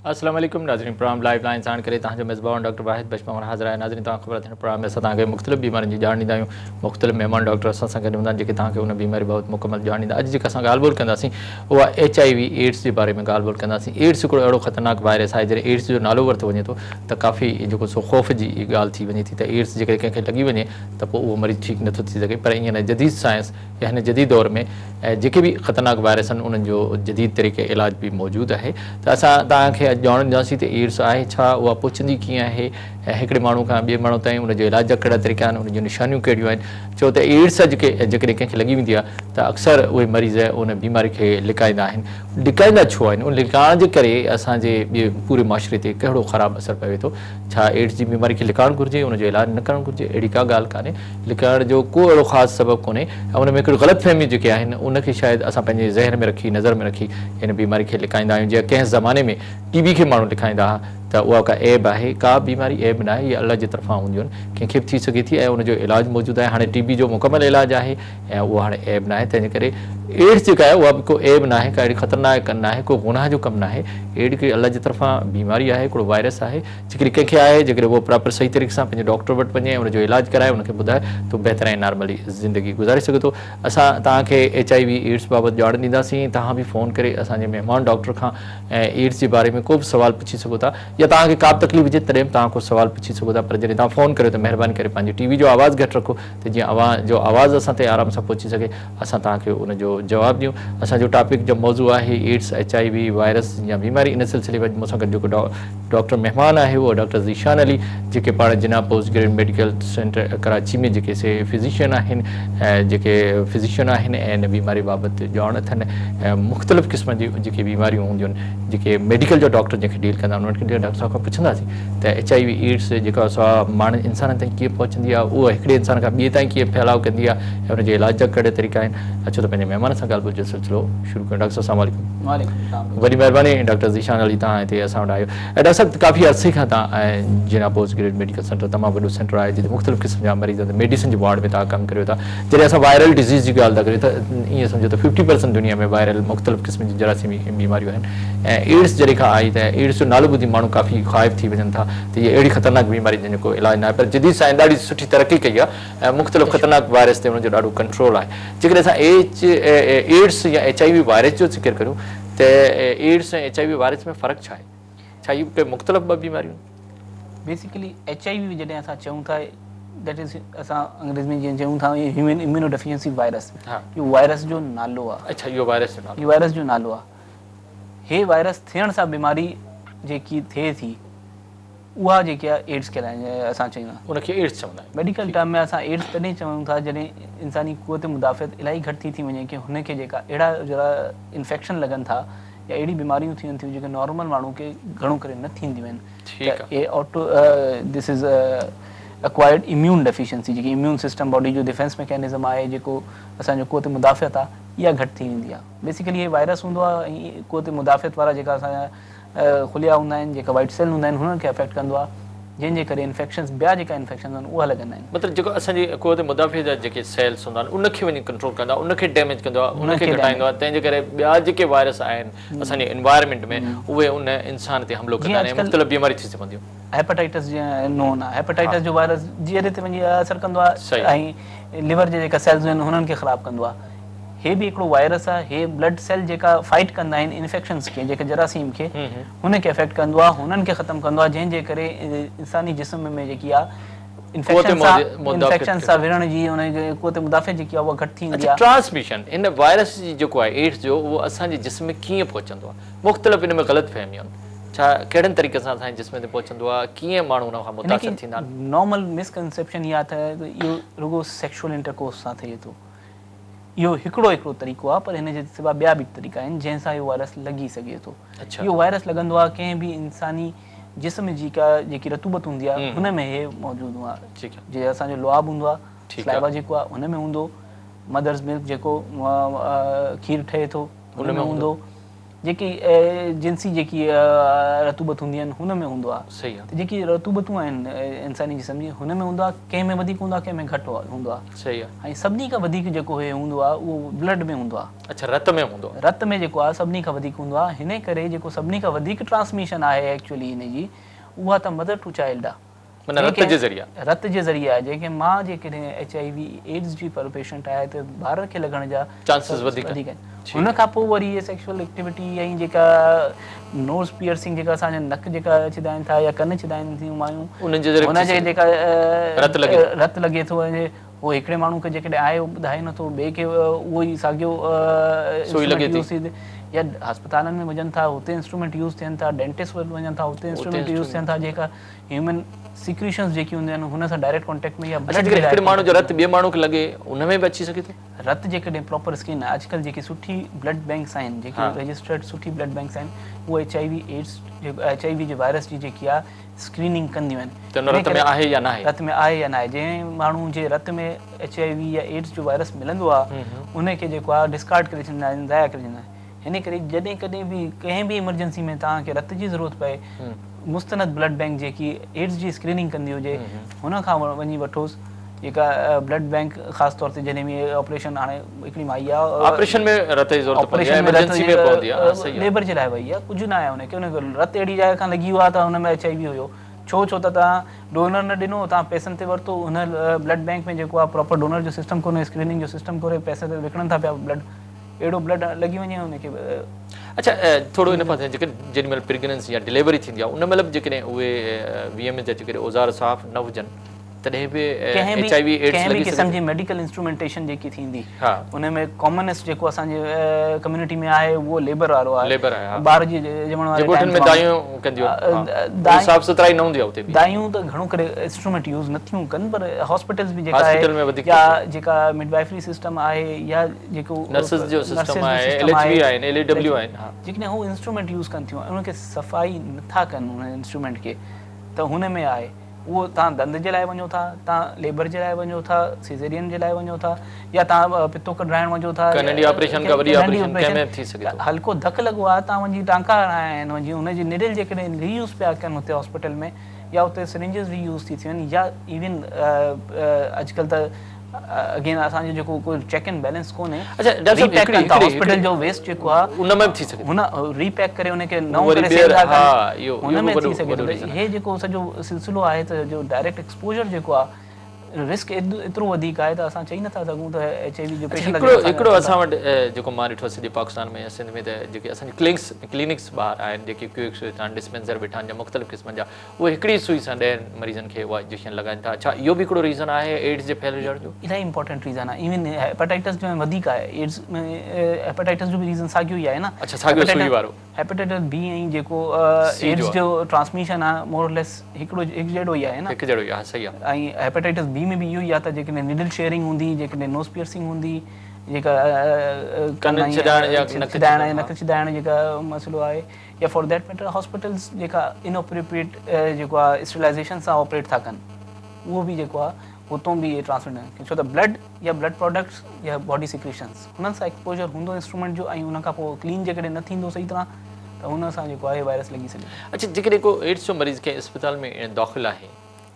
السلام عليڪم ناظرين پروگرام لائيو لائين ساڻ ڪري توهان جو ميزبان ڊاڪٽر واحد بخش مڱڻ حاضر آهي ناظرين توهان خبر اٿن پروگرام ۾ اسان توهان کي مختلف بيمارين جي ڄاڻ ڏيندا آهيون مختلف مهمان ڊاڪٽر اسان سان گڏ هوندا آهن جيڪي توهان کي ان بيماري بابت مڪمل ڄاڻ ڏيندا اڄ جيڪا اسان ڳالهه ٻولهه ڪنداسين اها ايڇ I V AIDS جي باري ۾ ڳالهه ٻولهه ڪنداسين ايڊز هڪڙو اهڙو خطرناڪ وائرس آهي جڏهن ايڊز جو نالو ورتو وڃي ٿو ته ڪافي جيڪو سو خوف جي ڳالهه ٿي وڃي ٿي ته ايڊز جيڪڏهن ڪنهن کي لڳي وڃي ته پوء اهو مريض ٺيڪ نٿو ٿي سگهي پر ائين نه جديد سائنس يا هن جديد دور ۾ جيڪي به خطرناڪ وائرس آهن انهن جو جديد طريقي علاج به موجود آهي ته اسان توهان کي اڄ ڄاڻ ڏينداسين ته ايڊز آهي ڇا اها پهچندي ڪيئن آهي ۽ هڪڙي ماڻهو کان ٻئي ماڻهو تائين ان جي علاج جا ڪهڙا طريقا آهن ان جون نشانيون ڪهڙيون آهن ڇو ته ايڊز جيڪي جيڪڏهن ڪنهن کي لڳي ويندي آهي ته اڪثر اهي مريض ان بيماري کي لڪائيندا آهن لڪائيندا ڇو آهن ان لڪائڻ جي ڪري اسان جي ٻئي پوري معاشري تي ڪهڙو خراب اثر پوي ٿو ڇا ايڊز جي بيماري کي لڪائڻ گهرجي ان جو علاج نه ڪرڻ گهرجي اهڙي ڪا ڳالهه ڪانهي لڪائڻ جو ڪو اهڙو خاص سبب ڪونهي ۽ ان ۾ هڪڙيون غلط فهميون جيڪي آهن ان کي شايد اسان پنهنجي ذهن ۾ رکي نظر ۾ رکي هن بيماري کي لڪائيندا آهيون جيئن ڪنهن زماني ۾ ٽي بي کي ماڻهو لکائيندا ها ته اها ڪا عيب آهي ڪا بيماري عيب ناهي اها الله جي طرفان هونديون آهن ڪنهن کي به ٿي سگهي ٿي ۽ ان جو علاج موجود آهي هاڻي ٽي بي جو مڪمل علاج آهي ۽ اهو هاڻي عيب ناهي تنهن جي ڪري ايڊز جيڪا آهي اها به ڪو عيب ناهي ڪا اهڙي خطرناڪ ناهي ڪو گناهه جو ڪم ناهي ايڊ هڪڙي الله جي طرفان بيماري آهي هڪڙو وائرس آهي جيڪڏهن ڪنهن کي آهي جيڪڏهن اهو پراپر صحيح طريقي سان پنهنجي ڊاڪٽر وٽ وڃي ۽ ان جو علاج ڪرائي ان کي ٻڌائي ته بهتر ۽ نارملي زندگي گذاري سگهي ٿو اسان توهان کي ايڇ I V AIDS بابت ڄاڻ ڏينداسين توهان به فون ڪري اسان جي مهمان ڊاڪٽر کان ۽ ايڊز جي باري ۾ ڪو به سوال پڇي سگهو ٿا يا توهان کي ڪا به تڪليف هجي تڏهن به توهان ڪو سوال پڇي سگهو ٿا پر جڏهن توهان فون ڪريو ته مهرباني ڪري پنهنجي ٽي وي جو آواز گهٽ رکو ته جيئن اوهان جو آواز اسان تائين آرام سان پهچي سگهي اسان توهان کي ان جو جواب ڏيون اسان جو ٽاپڪ جو موضوع آهي AIDS H I V virus يا بيماري ان سلسلي ۾ اڄ مون سان گڏ جيڪو ڊاڪٽر مهمان آهي اهو ڊاڪٽر ذيشان علي جيڪي پاڻ Jinnah post grade medical centre Karachi ۾ جيڪي سي فزيشن آهن جيڪي فزيشن آهن ۽ ان بيماري بابت ڄاڻ اٿن ۽ مختلف قسم جون جيڪي بيماريون هونديون آهن جيڪي ميڊيڪل جا ڊاڪٽر جنهن کي ڊيل ڪندا آهن انهن کي ڊاڪٽر صاحب کان پڇنداسين ته ايڇ I V AIDS جيڪا سا ماڻهن انسانن تائين ڪيئن پهچندي آهي اها هڪڙي انسان کان ٻئي تائين ڪيئن ڦهلاء ڪندي آهي ۽ ان جي علاج جا ڪهڙا طريقا آهن اچو ته پنهنجي مهمان سان ڳالهه ٻولهه جو سلسلو شروع ڪيون ڊاڪٽر صاحب السلام عليڪم. وعليڪم السلام. وڏي مهرباني ڊاڪٽر ذيشان علي توهان هتي اسان وٽ آيو ۽ ڊاڪٽر صاحب ڪافي عرصي کان توهان Jinnah post grade medical centre تمام وڏو سينٽر آهي جتي مختلف قسم جا مريض ميڊيسن جي وارڊ ۾ توهان ڪم ڪريو ٿا جڏهن اسان وائرل ڊزيز جي ڳالهه ٿا ڪريون ته ائين سمجهو ته ففٽي پرسنٽ دنيا ۾ وائرل مختلف قسم جون جراثيمي بيماريون آهن ۽ ايڊز جڏهن کان آئي ته ايڊز جو نالو ٻڌي ماڻهو ڪافي خائف ٿي وڃن ٿا ته هيء اهڙي خطرناڪ بيماري جنهن جو ڪو علاج ناهي پر جديد سائنس ڏاڍي سٺي ترقي ڪئي آهي ۽ مختلف خطرناڪ وائرس تي ان جو ڏاڍو ڪنٽرول آهي جيڪڏهن اسان ايڇ ايڊز يا ايڇ I V virus جو ذڪر ڪريون ته AIDS ۽ H I V virus ۾ فرق ڇا آهي ڇا اهي ڪي مختلف ٻه بيماريون آهن؟ بيسيڪلي ايڇ I V جڏهن اسان چئون ٿا that از اسان انگريزي ۾ جيئن چئون ٿا هيومن اميونو ڊيفيشنسي وائرس اهو وائرس جو نالو آهي. اڇا اهو وائرس جو نالو اهو وائرس جو نالو آهي. هي وائرس ٿيڻ سان بيماري جيڪي ٿئي ٿي اها جيڪي آهي ايڊز ڪهلائي اسان چئون ٿا. ان کي ايڊز چوندا آهيون. ميڊيڪل ٽرم ۾ اسان ايڊز تڏهن چئون ٿا جڏهن انساني قوت مدافعت الاهي گهٽ ٿي ٿي وڃي ڪي هن کي جيڪا اهڙا جهڙا انفيڪشن لڳن ٿا يا اهڙي بيماريون ٿين ٿيون جيڪي نارمل ماڻهو کي گهڻو ڪري نه ٿينديون آهن ته اهي auto this is acquired immune deficiency جيڪي اميون سسٽم باڊي جو ڊفينس ميڪانزم آهي جيڪو اسان جو قوت مدافعت آهي اها گهٽ ٿي ويندي آهي بيسيڪلي هي وائرس هوندو آهي ۽ قوت مدافعت وارا جيڪا اسان جا خليا هوندا آهن جيڪا وائٽ سيل هوندا آهن هنن کي افيڪٽ ڪندو آهي جنهن جي ڪري انفيڪشنز ٻيا جيڪا انفيڪشنز آهن اها لڳندا آهن. مطلب جيڪو اسان جي قوت مدافعت جا جيڪي سيلز هوندا آهن ان کي وڃي ڪنٽرول ڪندو آهي ان کي ڊيميج ڪندو آهي ان کي گهٽائيندو آهي تنهن جي ڪري ٻيا جيڪي وائرس آهن اسان جي انوائرمينٽ ۾ اهي ان انسان تي حملو ڪندا آهن ۽ مختلف بيماريون ٿي سگهن ٿيون. هيپاٽائٽس جيئن نون آهي هيپاٽائٽس جو وائرس جيري تي وڃي اثر ڪندو آهي ۽ ليور جي جيڪا سيلز آهن انهن کي خراب ڪندو آهي. هي به هڪڙو وائرس آهي هي بلڊ سيل جيڪا فائٽ ڪندا آهن انفيڪشنز کي جيڪي جراثيم کي هن کي افيڪٽ ڪندو آهي هنن کي ختم ڪندو آهي جنهن جي ڪري انساني جسم ۾ جيڪي آهي انفيڪشن سان انفيڪشن سان وڙهڻ جي ان جي قوت مدافعت جيڪي آهي اها گهٽ ٿي ويندي آهي. ٽرانسميشن هن وائرس جي جيڪو آهي ايڊز جو اهو اسان جي جسم ۾ ڪيئن پهچندو آهي مختلف ان ۾ غلط فهميون آهن ڇا ڪهڙن طريقن سان اسان جي جسم تي پهچندو آهي ڪيئن ماڻهو ان کان متاثر ٿيندا آهن. نارمل مسڪنسيپشن اها آهي ته اهو رڳو سيڪشوئل انٽرڪورس سان ٿئي ٿو اهو هڪڙو هڪڙو طريقو آهي پر هن جي سوا ٻيا به طريقا آهن جنهن سان اهو وائرس لڳي سگهي ٿو. اهو وائرس لڳندو آهي ڪنهن به انساني جسم جي ڪا جيڪي رطوبت هوندي آهي هن ۾ هي موجود هوندو آهي. جي اسان جو لعاب هوندو آهي سلائيوا جيڪو آهي هن ۾ هوندو، مدرز ملڪ جيڪو کير ٺهي ٿو هن ۾ هوندو، جيڪي جنسي جيڪي رطوبت هوندي آهن هن ۾ هوندو آهي. صحيح آهي. ته جيڪي رطوبتون آهن انساني جسم جي هن ۾ هوندو آهي، ڪنهن ۾ وڌيڪ هوندو آهي ڪنهن ۾ گهٽ هوندو آهي. صحيح آهي. ۽ سڀني کان وڌيڪ جيڪو هي هوندو آهي اهو بلڊ ۾ هوندو آهي. اڇا رت ۾ هوندو آهي. رت ۾ جيڪو آهي سڀني کان وڌيڪ هوندو آهي. هن ڪري جيڪو سڀني کان وڌيڪ ٽرانسميشن آهي ايڪچوئلي هن جي اها ته مدر ٽو چائلڊ آهي. معنيٰ رت جي ذريعي. رت جي ذريعي آهي. جنهن کي ماء جيڪڏهن ايڇ I V AIDS جي پيشنٽ آهي ته ٻار کي لڳڻ جا چانسز وڌيڪ آهن. هن کان پوء وري اهي سيڪشوئل ايڪٽيوٽي ۽ جيڪا نوز پيئرسنگ جيڪا اسان جا نڪ جيڪا ڇڏائن ٿا يا ڪن ڇڏائن ٿيون مايون انهن جي ذريعي هن جي جيڪا رت لڳي ٿو. رت لڳي ٿو ۽ هو هڪڙي ماڻهو کي جيڪڏهن آهي اهو ٻڌائي نٿو ٻئي کي اهو ئي ساڳيو سوئي لڳي ٿي. يا هسپتالن ۾ وڃن ٿا هتي انسٽرومينٽ يوز ٿين ٿا، ڊينٽسٽ وٽ وڃن ٿا هتي انسٽرومينٽ يوز ٿين ٿا، جيڪا هيومن سيڪريشنز جيڪي هونديون آهن هن سان ڊائريڪٽ ڪانٽيڪٽ ۾ يا بلڊ جي هڪڙي ماڻهو جو رت ٻئي ماڻهو کي لڳي ان ۾ به اچي سگهي ٿو؟ رت جيڪڏهن پراپر اسڪرين آهي اڄڪلهه جيڪي سٺي بلڊ بينڪس آهن جيڪي رجسٽرڊ سٺي بلڊ بينڪس آهن اهي H I V AIDS H I V جي وائرس جي جيڪي آهي اسڪريننگ ڪنديون آهن ته ان رت ۾ آهي يا ناهي؟ رت ۾ آهي يا ناهي. جنهن ماڻهو جي رت ۾ ايڇ I V يا ايڊز جو وائرس ملندو آهي ان کي جيڪو آهي ڊسڪارڊ ڪري ڇڏيندا آهن ضايع ڪري ڇڏيندا آهن. هن ڪري جڏهن ڪڏهن به ڪنهن به ايمرجنسي ۾ توهان کي رت جي ضرورت پئي مستند بلڊ بينڪ جيڪي ايڊز جي اسڪريننگ ڪندي هجي هن کان وڃي وٺوس. جيڪا بلڊ بينڪ خاص طور تي جڏهن به آپريشن هاڻي هڪڙي مائي آهي آپريشن ۾ رت جي ضرورت پوندي آهي ايمرجنسي ۾ پوندي آهي صحيح آهي ليبر جي لاء وئي آهي ڪجهه نه آهي هن کي هن کي رت اهڙي جاء کان لڳي ويو آهي ته هن ۾ ايڇ I V هيو ڇو ڇو ته توهان ڊونر نه ڏنو توهان پئسن تي ورتو هن بلڊ بينڪ ۾ جيڪو آهي پراپر ڊونر جو سسٽم ڪونهي اسڪريننگ جو سسٽم ڪونهي پئسي تي وڪڻن ٿا پيا بلڊ اهڙو بلڊ لڳي وڃي هن کي. اڇا ٿورو ان پاسي جيڪڏهن جيڏي مهل پريگننسي يا ڊليوري ٿيندي آهي ان مهل به جيڪڏهن اهي ويم جا جيڪڏهن اوزار صاف نه هجن تڏهن به ايڇ I V AIDS ڪنهن به قسم جي ميڊيڪل انسٽرومينٽيشن جيڪي ٿيندي ان ۾ ڪامنسٽ جيڪو اسان جي ڪميونٽي ۾ آهي اهو ليبر وارو آهي ليبر آهي ٻار جي ڄمڻ واري ڳوٺن ۾ دايون ڪنديون آهن صاف سٿرائي نه هوندي آهي اتي به دايون ته گهڻو ڪري انسٽرومينٽ يوز نه ٿيون ڪن پر هاسپيٽلز به جيڪا آهي يا جيڪا مڊوائفري سسٽم آهي يا جيڪو نرسز جو سسٽم آهي ايل ايڇ وي آهن ايل اي ڊبليو آهن جيڪڏهن هو انسٽرومينٽ يوز ڪن ٿيون ان کي صفائي نٿا ڪن ان انسٽرومينٽ کي ته هن ۾ آهي اهو توهان ڏند جي لاء وڃو ٿا توهان ليبر جي لاء وڃو ٿا سيزيرين جي لاء وڃو ٿا يا توهان پتو ڪڍرائڻ وڃو ٿا ڪا ننڍي آپريشن ڪا وڏي آپريشن ڪنهن ۾ به ٿي سگهي ٿو. هلڪو ڌڪ لڳو آهي توهان وڃي ٽانڪا هڻايا آهن وڃي ان جي نيڊل جيڪڏهن ري يوز پيا ڪن هتي هاسپيٽل ۾ يا اتي سرنجز ري يوز ٿي ٿين يا ايون اڄڪلهه ته اگين اسان جو جيڪو ڪو چيڪ اينڊ بيلنس ڪونهي. اڇا ڊاڪٽر صاحب ري پيڪ ڪن ٿا هاسپيٽل جو ويسٽ جيڪو آهي ان ۾ به ٿي سگهي ٿو هن ري پيڪ ڪري ان کي نئون ڪري سيل ٿا ڪن هن ۾ ٿي سگهي ٿو ته هي جيڪو سڄو سلسلو آهي ته جو ڊائريڪٽ ايڪسپوجر جيڪو آهي رسڪ ايترو وڌيڪ آهي ته اسان چئي نٿا سگهون ته ايڇ I V جو پيشنٽ هڪڙو اسان وٽ جيڪو مان ڏٺو سڄي پاڪستان ۾ يا سنڌ ۾ ته جيڪي اسان جي ڪلينڪس ڪلينڪس ٻاهر آهن جيڪي ڪيوڪس ويٺا آهن ڊسپينسر ويٺا آهن يا مختلف قسمن جا اهي هڪڙي ئي سوئي سان ڏهن مريضن کي اها انجيڪشن لڳائين ٿا ڇا اهو به هڪڙو ريزن آهي ايڊز جي ڦهلجڻ جو؟ الاهي امپورٽنٽ ريزن آهي ايون هيپاٽائٽس جو وڌيڪ آهي ايڊز ۾ هيپاٽائٽس جو به ريزن ساڳيو ئي آهي نه. اڇا ساڳيو سوئي وارو. هيپاٽائٽس بي ۽ جيڪو ايڊز جو ٽرانسميشن آهي مور اور ليس هڪڙو هڪ جهڙو ئي آهي نه. هڪ جهڙو ئي آهي صحيح آهي. ۽ هيپاٽائٽس بي ۾ به اهو ئي آهي ته جيڪڏهن نيڊل شيئرنگ هوندي جيڪڏهن نوز پيئرسنگ هوندي جيڪا ڪن ڇڏائڻ يا نڪ ڇڏائڻ نڪ ڇڏائڻ جيڪا مسئلو آهي يا فار that matter hospitals جيڪا ان اپروپريٽ جيڪو آهي اسٽرلائيزيشن سان آپريٽ ٿا ڪن اهو به جيڪو آهي اتون به ٽرانسمٽ ڇو ته بلڊ يا بلڊ پراڊڪٽس يا باڊي سيڪريشنس انهن سان ايڪسپوجر هوندو انسٽرومينٽ جو ۽ ان کان پوء ڪلين جيڪڏهن نه ٿيندو صحيح طرح ته ان سان جيڪو آهي وائرس لڳي سگهي ٿو. اڇا جيڪڏهن ڪو ايڊز جو مريض ڪنهن اسپتال ۾ داخل آهي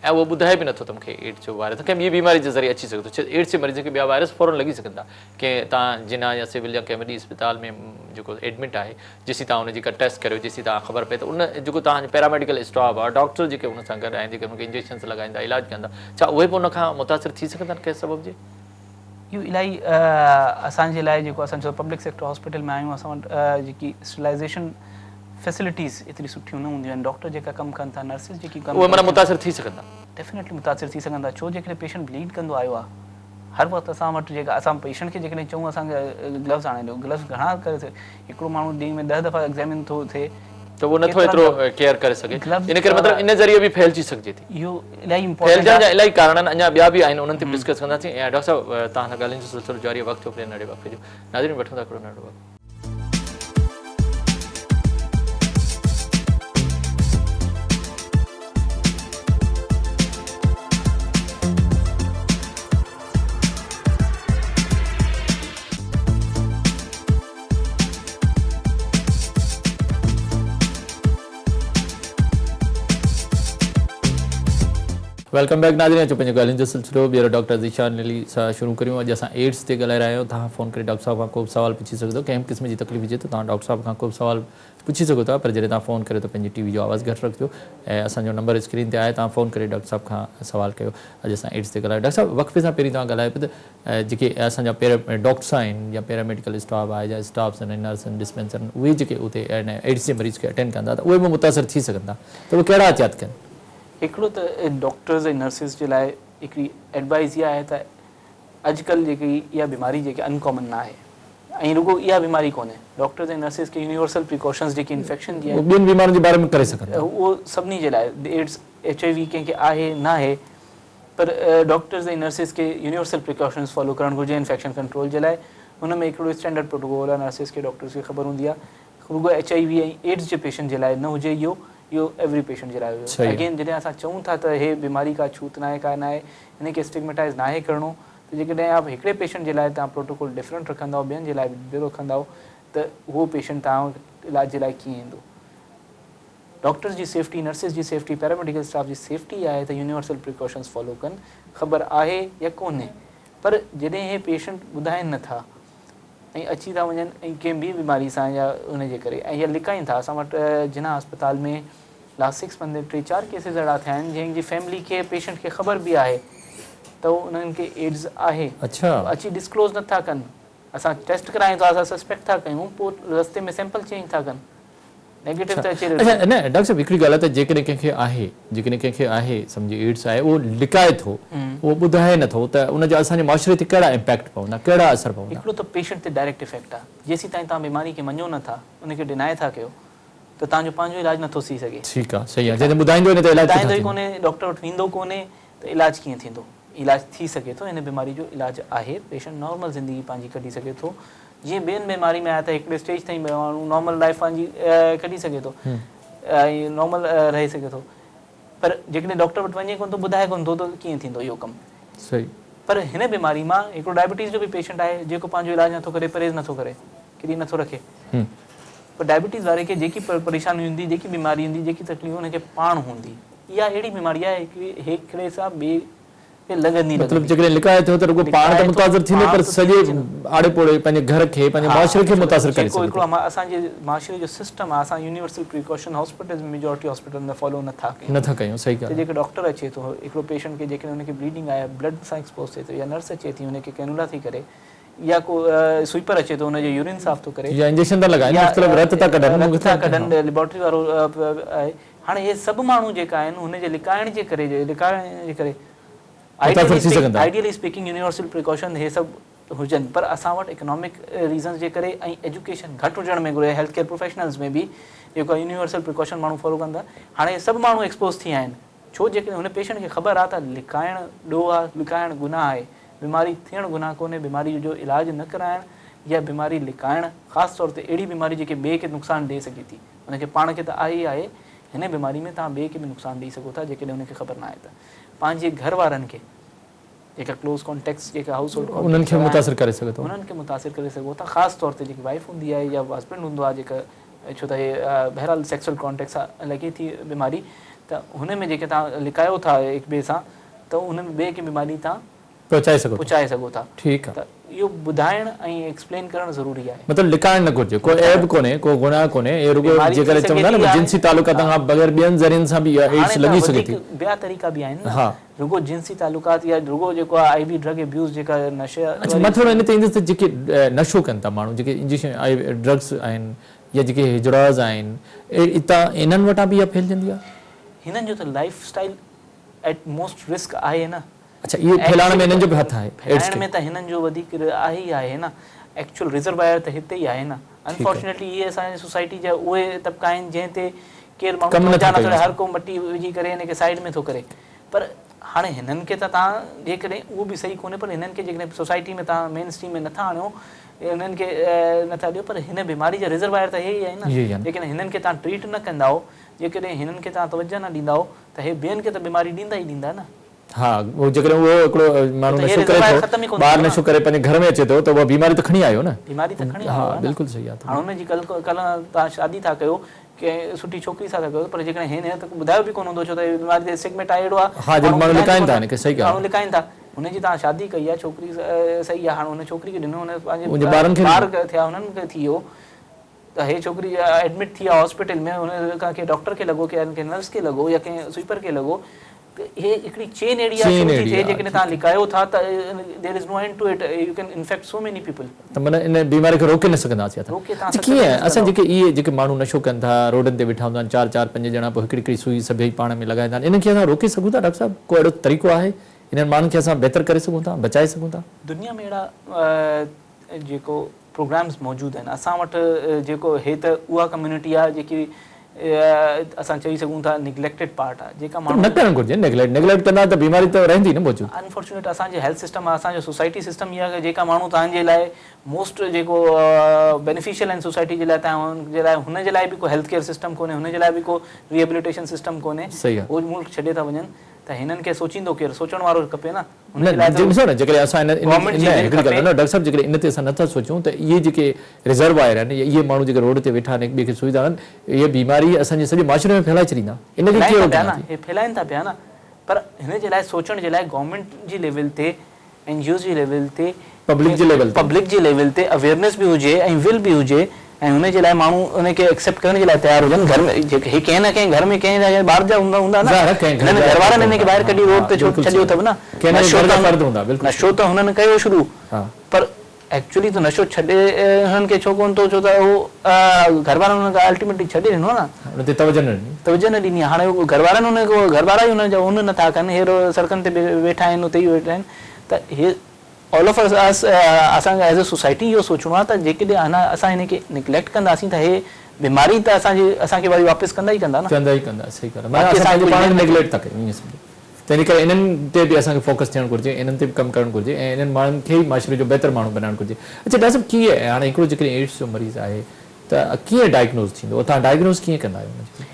۽ اهو ٻڌائي به نٿو ته مون کي ايڊز جو وائرس ڪنهن ٻي بيماري جي ذريعي اچي سگهي ٿو ڇو ايڊز جي مريض کي ٻيا وائرس فورن لڳي سگهن ٿا ڪنهن توهان جناح يا سول يا ڪنهن وڏي اسپتال ۾ جيڪو ايڊمٽ آهي جيسين توهان ان جي ڪا ٽيسٽ ڪريو جيسين توهان خبر پئي ته ان جيڪو توهان جو پيراميڊيڪل اسٽاف آهي ڊاڪٽر جيڪي ان سان گڏ آهن جيڪي ان کي انجيڪشنس لڳائيندا علاج ڪندا ڇا اهي به ان کان متاثر ٿي سگهندا آهن ڪنهن سبب جي؟ اهو الاهي اسان جي لاء جيڪو اسان جو پبلڪ سيڪٽر هاسپيٽل ۾ آهيون اسان وٽ جيڪي اسٽرلائيزيشن فيسلٽيز ايتري سٺيون نه هونديون آهن ڊاڪٽر جيڪا ڪم ڪن ٿا نرسز جيڪي ڪم اهي معنيٰ متاثر ٿي سگهن ٿا. ڊيفينيٽلي متاثر ٿي سگهن ٿا ڇو جيڪڏهن پيشنٽ بليڊ ڪندو آيو آهي هر وقت اسان وٽ جيڪا اسان پيشنٽ کي جيڪڏهن چئون اسان کي گلوز آڻي ڏيو گلوز گهڻا ڪري هڪڙو ماڻهو ڏينهن ۾ 10 دفعا ايگزامن ٿو ٿئي ته اهو نٿو ايترو ڪيئر ڪري سگهي ان ڪري مطلب ان ذريعي به ڦهلجي سگهجي ٿي. اهو الاهي امپورٽنٽ ڦهلجڻ جا الاهي ڪارڻ آهن اڃا ٻيا به آهن انهن تي به ڊسڪس ڪنداسين ۽ ڊاڪٽر صاحب توهان سان ڳالهين جو سلسلو جاري آهي وقت ٿيو پيو ننڍڙي وقفي جو ناظرين وٺون ٿا هڪڙو ننڍڙو وقفو. Welcome back ناظرين اچو پنهنجي ڳالهين جو سلسلو ٻيهر ڊاڪٽر ذيشان علي سان شروع ڪريون اڄ اسان ايڊز تي ڳالهائي رهيا آهيون توهان فون ڪري ڊاڪٽر صاحب کان ڪو به سوال پڇي سگهو ٿا ڪنهن به قسم جي تڪليف هجي ته توهان ڊاڪٽر صاحب کان ڪو به سوال پڇي سگهو ٿا پر جڏهن توهان فون ڪريو ته پنهنجي ٽي وي جو آواز گهٽ رکجو ۽ اسان جو نمبر اسڪرين تي آهي توهان فون ڪري ڊاڪٽر صاحب کان سوال ڪيو اڄ اسان ايڊز تي ڳالهايو ڊاڪٽر صاحب وقفي سان پهرين توهان ڳالهايو پيو ته جيڪي اسان جا پيرا ڊاڪٽرس آهن يا پيرا ميڊيڪل اسٽاف آهي يا اسٽافس آهن نرس آهن ڊسپينسر آهن اهي جيڪي اتي ايڊز جي مريض کي اٽينڊ ڪندا ته اهي به متاثر ٿي سگهن ٿا ته اهي ڪهڙا احتياط ڪن. هڪڙو ته ڊاڪٽرز ۽ نرسز جي لاء هڪڙي ايڊوائز اها آهي ته اڄڪلهه جيڪي اها بيماري جيڪي ان ڪامن نه آهي ۽ رڳو اها بيماري ڪونهي ڊاڪٽرز ۽ نرسز کي يونيورسل پريڪاشنز جيڪي انفيڪشن جي آهن ٻين بيمارين جي باري ۾ ڪري سگهن ٿا اهو سڀني جي لاء ايڊز ايڇ I V ڪنهن کي آهي نه آهي پر ڊاڪٽرز ۽ نرسز کي يونيورسل پريڪاشنز فالو ڪرڻ گهرجي انفيڪشن ڪنٽرول جي لاء ان ۾ هڪڙو اسٽينڊرڊ پروٽوڪول آهي نرسز کي ڊاڪٽرز کي خبر هوندي آهي رڳو ايڇ I V ۽ AIDS جي پيشنٽ جي لاء نه هجي اهو اهو ايوري پيشنٽ جي لاء هيو. اگين جڏهن اسان چئون ٿا ته هي بيماري ڪا ڇوت ناهي ڪا ناهي هن کي اسٽگميٽائز ناهي ڪرڻو ته جيڪڏهن آپ هڪڙي پيشنٽ جي لاء توهان پروٽوڪول ڊفرنٽ رکندؤ ٻين جي لاء به ٻيو رکندؤ ته اهو پيشنٽ توهان وٽ علاج جي لاء ڪيئن ايندو. ڊاڪٽرز جي سيفٽي، نرسز جي سيفٽي، پيراميڊيڪل اسٽاف جي سيفٽي آهي ته يونيورسل پريڪاشنز فالو ڪن خبر آهي يا ڪونهي پر جڏهن هي پيشنٽ ٻڌائن نه ٿا ۽ اچي ٿا وڃن ۽ ڪنهن ٻي بيماري سان يا ان جي ڪري ۽ يا لڪائين ٿا اسان وٽ جناح اسپتال ۾ لاسٽ سڪس منٿ ۾ ٽي چار ڪيسز اهڙا ٿيا آهن جنهن جي فيملي کي پيشنٽ کي خبر به آهي ته انهن کي ايڊز آهي اچي ڊسڪلوز نٿا ڪن اسان ٽيسٽ ڪرايون ٿا اسان سسپيڪٽ ٿا ڪيون پوء رستي ۾ سيمپل چينج ٿا ڪن نيگيٽو ته اچي اڇا نه ڊاڪٽر صاحب هڪڙي ڳالهه آهي ته جيڪڏهن ڪنهن کي آهي جيڪڏهن ڪنهن کي آهي سمجهي ايڊز آهي اهو لڪائي ٿو اهو ٻڌائي نه ٿو ته ان جا اسان جي معاشري تي ڪهڙا امپيڪٽ پوندا ڪهڙا اثر پوندا. هڪڙو ته پيشنٽ تي ڊائريڪٽ افيڪٽ آهي جيسين تائين توهان بيماري کي مڃو نه ٿا ان کي ڊينائي ٿا ڪيو ته توهان جو پنهنجو علاج نه ٿو ٿي سگهي. ٺيڪ آهي صحيح آهي جڏهن ٻڌائيندو ئي نه ته علاج ڪٿان ٿيندو. ٻڌائيندو ئي ڪونهي ڊاڪٽر وٽ ويندو ڪونهي ته علاج ڪيئن ٿيندو. علاج ٿي سگهي ٿو هن بيماري جو علاج آهي پيشنٽ نارمل زندگي پنهنجي ڪڍي سگهي ٿو جيئن ٻين بيماري ۾ آهي ته هڪڙي اسٽيج تائين ماڻهو نارمل لائف پنهنجي ڪڍي سگهي ٿو ۽ نارمل رهي سگهي ٿو پر جيڪڏهن ڊاڪٽر وٽ وڃي ڪونه ٿو ٻڌائي ڪونه ٿو ته ڪيئن ٿيندو اهو ڪم صحيح پر هن بيماري مان هڪڙو ڊائبٽيز جو به پيشنٽ آهي جيڪو پنهنجو علاج نٿو ڪري پرهيز نٿو ڪري ڪري نٿو رکي پر ڊائبٽيز واري کي جيڪي پريشاني هوندي جيڪي بيماري هوندي جيڪي تڪليف هن کي پاڻ هوندي اها اهڙي بيماري آهي هڪڙي سان ٻئي کي لڳندي مطلب جيڪڏهن لڪائي ٿو ته رڳو پاڻ ته متاثر ٿيندو پر سڄي آڙي پوڙي پنهنجي گهر کي پنهنجي معاشري کي متاثر ڪري سگهي ٿو. هڪڙو اسان جي معاشري جو سسٽم آهي اسان universal precaution hospitals ۾ majority hospital ۾ follow نه ٿا ڪيون. نه ٿا ڪيون صحيح ڳالهه آهي. ته جيڪو ڊاڪٽر اچي ٿو هڪڙو پيشنٽ کي جيڪڏهن ان کي بليڊنگ آهي بلڊ سان ايڪسپوز ٿئي ٿو يا نرس اچي ٿي ان کي ڪينولا ٿي ڪري يا ڪو سوئپر اچي ٿو ان جو يورين صاف ٿو ڪري يا انجيڪشن ٿا لڳائن مختلف رت ٿا ڪڍن رت ٿا ڪڍن ليبارٽري وارو آهي هاڻي اهي سڀ ماڻهو جيڪا آهن هن جي لڪائڻ جي ڪري لڪائڻ جي ڪري متاثر ٿي سگهن ٿا. آئيڊيلي اسپيڪنگ يونيورسل پريڪاشن هي سڀ هجن پر اسان وٽ اڪنامڪ ريزنز جي ڪري ۽ ايجوڪيشن گهٽ هجڻ ۾ گهرجي هيلٿ ڪيئر پروفيشنلز ۾ به جيڪو آهي يونيورسل پريڪاشن ماڻهو فالو ڪن ٿا هاڻي سڀ ماڻهو ايڪسپوز ٿي ويا آهن ڇو جيڪڏهن هن پيشنٽ کي خبر آهي ته لڪائڻ ڏوهه آهي لڪائڻ گناهه آهي بيماري ٿيڻ گناهه ڪونهي بيماري جو علاج نه ڪرائڻ يا بيماري لڪائڻ خاص طور تي اهڙي بيماري جيڪي ٻئي کي نقصان ڏئي سگهي ٿي ان کي پاڻ کي ته آهي ئي آهي، هن بيماري ۾ توهان ٻئي کي به نقصان ڏئي سگهو ٿا جيڪڏهن ان کي خبر ناهي ته پنهنجي گهر وارن کي جيڪا ڪلوز ڪانٽيڪٽس جيڪا هائوس هولڊ انهن کي متاثر ڪري سگهو ٿا. انهن کي متاثر ڪري سگهو ٿا خاص طور تي جيڪي وائيف هوندي آهي يا هسبينڊ هوندو آهي جيڪا ڇو ته هي بهرحال سيڪسوئل ڪانٽيڪٽ سان لڳي ٿي بيماري ته هن ۾ جيڪي توهان لڪايو ٿا هڪ ٻئي سان ته ان ۾ ٻئي کي بيماري توهان پهچائي سگهو ٿا. پهچائي سگهو ٿا. ٺيڪ آ. ته اهو ٻڌائڻ ۽ ايڪسپلين ڪرڻ ضروري آهي. مطلب لڪائڻ نه گهرجي. ڪو عيب ڪونهي، ڪو گناهه ڪونهي. اهو رڳو بيماري ٿي جيڪڏهن سگهي چوندا ٿي نه يا جنسي تعلقاتن کان بغير ٻين ذريعن سان به اها ايڊز هاڻي ته لڳي سگهي وڌيڪ ٿي. ٻيا طريقا به آهن نه. ها. رڳو جنسي تعلقات يا رڳو جيڪو آهي آء وي ڊرگ ابيوز جيڪا نشي اڇا مان واري ٿورو ان تي ايندس ته جيڪي نشو ڪن ٿا ماڻهو جيڪي انجيڪشن آء وي ڊرگس آهن يا جيڪي هجڙاز آهن اتان انهن وٽان به اها ڦهلجندي آهي؟ هنن جو ته life style at most risk آهي نه. اڇا اهو ڦهلائڻ ۾ هنن جو به هٿ آهي ايڊز ڦهلائڻ کي. ۾ ته هنن جو وڌيڪ آهي ئي آهي نه ايڪچوئل ريزروائر ته هتي ئي آهي نه انفارچونيٽلي اهي اسان جي سوسائٽي جا اهي طبقا آهن جنهن تي ڪير ماڻهو ڪم نٿا توجه نٿو ڪيون ڏئي هر اسان. ڪو مٽي وجهي ڪري هن کي سائيڊ ۾ ٿو ڪري پر هاڻي هنن کي ته توهان جيڪڏهن اهو به صحيح ڪونهي پر هنن کي جيڪڏهن سوسائٽي ۾ توهان مين اسٽريم ۾ نٿا آڻيو هنن کي نٿا ڏيو پر هن بيماري جا ريزروائر ته اهي ئي آهن نه اهي ئي آهن. جيڪڏهن هنن کي توهان ٽريٽ نه ڪندائو جيڪڏهن هنن کي توهان توجه نه ڏيندائو ته هي ٻين کي ته بيماري ڏيندا ئي ڏيندا نه. ها اهو جيڪڏهن اهو هڪڙو ماڻهو نشو ڪري ٿو ٻاهر نشو ڪري پنهنجي گهر ۾ اچي ٿو ته اها بيماري ته کڻي آيو نه بيماري ته کڻي آيو ها بلڪل صحيح آهي هاڻ ان جي ڪل ڪل توهان شادي ٿا ڪيو ڪنهن سٺي ڇوڪري سان ٿا ڪيو پر جيڪڏهن هي نه ته ٻڌايو به ڪونه هوندو ڇو ته هي بيماري تي اسٽگميٽ آهي اهڙو آهي ها جيڪي ماڻهو لڪائن ٿا هن کي صحيح ڳالهه ماڻهو لڪائن ٿا هن جي توهان شادي ڪئي آهي ڇوڪري صحيح آهي هاڻي هن ڇوڪري کي ڏنو هن پنهنجي ٻارن کي ٻار ٿيا هنن کي ٿي ويو ته هي ڇوڪري ايڊمٽ ٿي آهي هاسپيٽل ۾ هن کان ڪنهن ڊاڪٽر کي لڳو ڪنهن نرس کي لڳو يا ڪنهن سوئپر کي لڳو ته هي هڪڙي چين اهڙي آهي شروع ٿي ٿئي جيڪڏهن توهان لڪايو ٿا ته there is no end to it you can infect so many people. ته معنيٰ ان بيماري کي روڪي نه سگهنداسين اڇا ڪيئن اسان جيڪي اهي جيڪي ماڻهو نشو ڪن ٿا روڊن تي ويٺا هوندا آهن چار چار پنج ڄڻا پوء هڪڙي هڪڙي سوئي سڀئي پاڻ ۾ لڳائيندا آهن انهن کي اسان روڪي سگهون ٿا ڊاڪٽر صاحب ڪو اهڙو طريقو آهي انهن ماڻهن کي اسان بهتر ڪري سگهون ٿا بچائي سگهون ٿا. دنيا ۾ اهڙا جيڪو پروگرامز موجود آهن اسان وٽ جيڪو هي ته اها ڪميونٽي آهي جيڪي اسان چئي سگهون ٿا نگليڪٽيڊ پارٽ آهي جيڪا ماڻهو نه ڪرڻ گهرجي نگليڪٽ نگليڪٽ ڪندا ته بيماري ته رهندي نه موجود. انفارچونيٽ اسان جي هيلٿ سسٽم اسان جو سوسائٽي سسٽم اها آهي جيڪا ماڻهو توهان جي لاء موسٽ جيڪو بينيفيشل آهن سوسائٽي جي لاء توهان جي لاء هن جي لاء به ڪو هيلٿ ڪيئر سسٽم ڪونهي هن جي لاء به ڪو ريهيبليٽيشن سسٽم ڪونهي هو ملڪ ڇڏي ٿا وڃن ته هنن کي سوچيندو ڪير سوچڻ وارو کپي نه. نه ڏسو نه جيڪڏهن اسان ان ان هڪڙي ڳالهه نه ڊاڪٽر صاحب جيڪڏهن ان تي اسان نٿا سوچون ته اهي جيڪي ريزروائر آهن يا اهي ماڻهو جيڪي روڊ تي ويٺا آهن هڪ ٻئي کي سوئي ٿا هڻن اهي بيماري اسان جي سڄي معاشري ۾ ڦهلائي ڇڏيندا ان کي ڪيئن روڪينداسين. هي ڦهلائين ٿا پيا نه پر هن جي لاء سوچڻ جي لاء گورنمينٽ جي ليول تي اين جي اوز جي ليول تي پبلڪ جي ليول تي پبلڪ جي ليول تي اويئرنيس به هجي ۽ ول به هجي ۽ هن جي لاء ماڻهو ان کي ايڪسيپٽ ڪرڻ جي لاء تيار هجن گهر ۾ جيڪي هي ڪنهن نه ڪنهن گهر ۾ ڪنهن نه ڪنهن ٻار جا هوندا هوندا نه ظاهر آهي ڪنهن گهر هنن گهر وارن هن کي ٻاهر ڪڍي روڊ تي ڇو ڇڏيو اٿو نه ڪنهن نه ڪنهن گهر جا فرد هوندا بلڪل نشو ته هنن ڪيو شروع پر ايڪچولي ته نشو ڇڏي هنن کي ڇو ڪونه ٿو ڇو ته هو گهر وارن هنن کي الٽيميٽلي ڇڏي ڏنو نه ان تي توجه نه ڏني توجه نه ڏني هاڻي گهر وارن هن گهر وارا ئي هن جا ان نٿا ڪن هي سڙڪن تي ويٺا آهن اتي ئي ويٺا آهن ته هي آل آف اس اسان کي ايز اي سوسائٽي اهو سوچڻو آهي ته جيڪڏهن اسان هن کي نگليڪٽ ڪنداسين ته هي بيماري ته اسان جي اسان کي وري واپس ڪندا ئي ڪندا نه. ڪندا ئي ڪندا صحيح ڳالهه آهي معنيٰ اسان پنهنجو پاڻ کي نگليڪٽ ٿا ڪيون ائين سمجهو تنهن جي ڪري انهن تي به اسان کي فوڪس ٿيڻ گهرجي انهن تي به ڪم ڪرڻ گهرجي ۽ انهن ماڻهن کي ئي معاشري جو بهتر ماڻهو بنائڻ گهرجي اڇا ڊاڪٽر صاحب ڪيئن هاڻي هڪڙو جيڪڏهن ايڊز جو مريض آهي ته ڪيئن ڊائگنوز ٿيندو توهان ڊائگنوز ڪيئن ڪندا آهيو ان جي.